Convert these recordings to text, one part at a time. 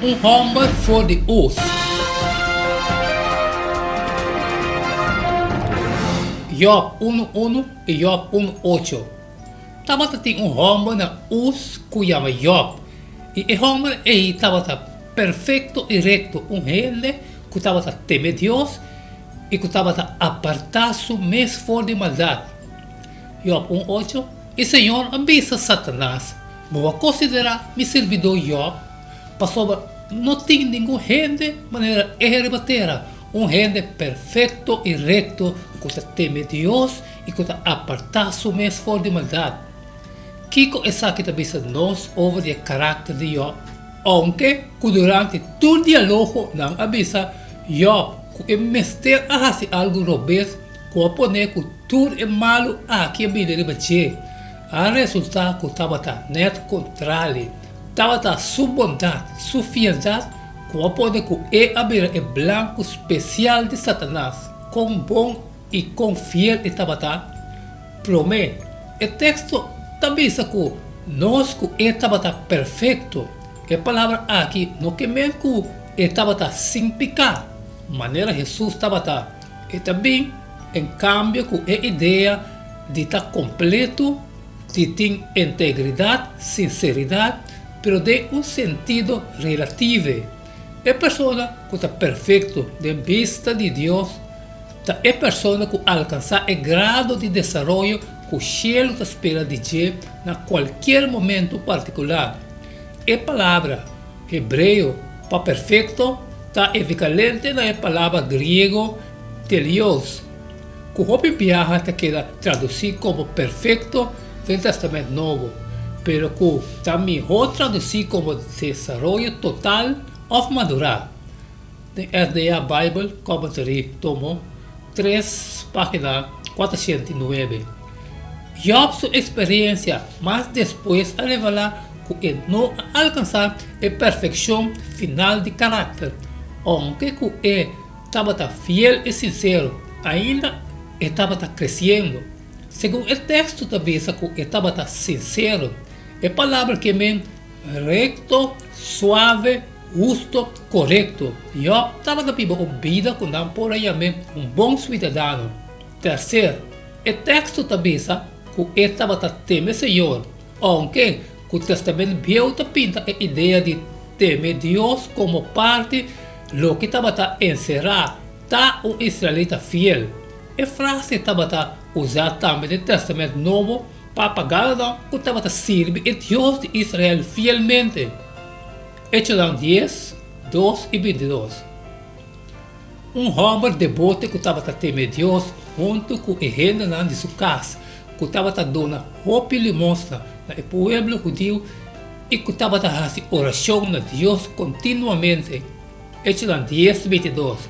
Un hòmber for di Uz. Jòb unu unu i Jòb unu ocho. Tabata tin un hòmber na Uz ku yama Jòb, i e hòmber ei tabata perfekto i rekto, un hende ku tabata teme Dios i ku tabata apartá su mes for di maldat. Jòb un ocho, I Señor a bisa Satanas, Bo a konsiderá mi sirbidó Jòb? Pasobra no tin ningun hende manera e riba tera, un hende perfekto i rekto ku ta teme Dios i ku ta apartá su mes for di maldat. Kiko esaki ta bisa nos over di e karakter di Jòb? Ounke ku durante tur dialogo nan a bisa Jòb ku e mester a hasi algu robes ku a pone ku tur e malu aki a bini riba dje, a resultá ku tabata nèt kontrali. Tabata su bondat, su fieldat ku a pone ku e a bira e blanku spesial di Satanas. Kon bon i kon fiel e tabata? Promé, e teksto ta bisa ku nos ku e tabata perfekto. E palabra aki no ke men ku e tabata sin piká, manera Hesus tabata. E ta bin en kambio ku e idea di ta kompleto. Di tin integridat, sinseridat, pero den un sentido relative. E persona ku ta perfekto den bista di Dios ta e persona ku alkansá e grado di desaroyo ku shelu ta spera di dje na kualkier momento partikular. E palabra hebreo pa perfekto ta evikalente na e palabra griego telios. ku hopi biaha ta keda tradusí komo perfekto den Tèstamènt Nobo, pero ku ta mihó tradusí komo desaroyo total òf madurá. Den SDA Bible Commentary, tomo tres, página 409. Jòb su eksperensia mas despues a revelá ku e no a alkansá e perfekshon final di karakter, ounke ku e Tabata fiel i sinsero, ainda e tabata kresiendo. Segun e teksto ta bisa ku e tabata sinsero. E palabra ke men rekto, suave, husto, korekto. Jòb tabata biba un bida ku nan por a yam'é un bon suidadano. Terser, e teksto ta bisa ku e tabata teme Señor. Ounke ku Testament Bieu ta pinta e idea di teme Dios komo parti loke tabata enserá ta un israelita fiel, e frase tabata usá tambe den Testament Nobo pa paganonan ku tabata sirbi e Dios di Israel fielmente. Echonan dies, dos i bintidos. Un hòmber debote ku tabata teme Dios huntu ku e hendenan di su kas, ku tabata duna hopi limosna na e pueblo hudiu i ku tabata hasi orashon na Dios kontinuamente. Echonan dies, bintidos.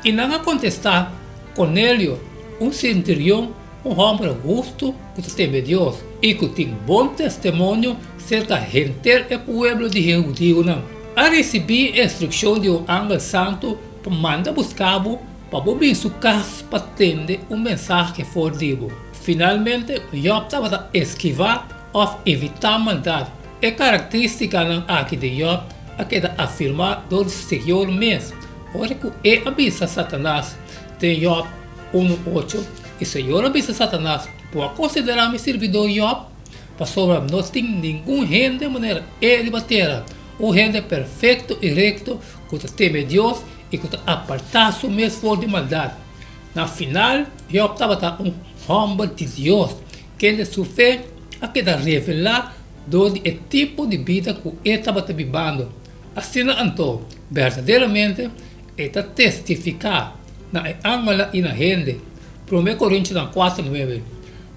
I nan a kontestá, Kornelio, un senturion, un hòmber hustu ku ta teme Dios i ku tin bon testimonio serka henter e pueblo di e hudiunan, a risibí e instrukshon di un angel santu pa manda buska bo pa bo bin su kas pa tende un mensahe for di bo. Finalmente, Jòb tabata eskivá òf evitá maldat. E karakterístikanan aki di Jòb a keda afirmá dor di Señor mes ora ku e a bisa Satanas den Jòb unu ocho, I Señor a bisa Satanas, Bo a konsiderá mi sirbidó Jòb? Pasobra no tin ningun hende manera e riba tera, un hende perfekto i rekto ku ta teme Dios i ku ta apartá su mes for di maldat. Na final, Jòb tabata un hòmber di Dios, kende su fe a keda revelá dor di e tipo di bida ku e tabata bibando. Asina anto, berdaderamente e ta testifiká na e angelnan i na hende. Promé Korintionan kuater nuebe,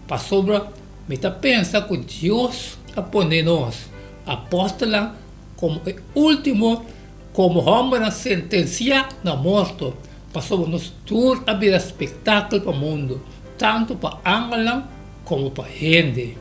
Pasobra mi ta pensa ku Dios a pone nos, apòstelnan, komo e último, komo hòmbernan sentensiá na morto, pasobra nos tur a bira spektakel pa mundu, tantu pa angelnan komo pa hende.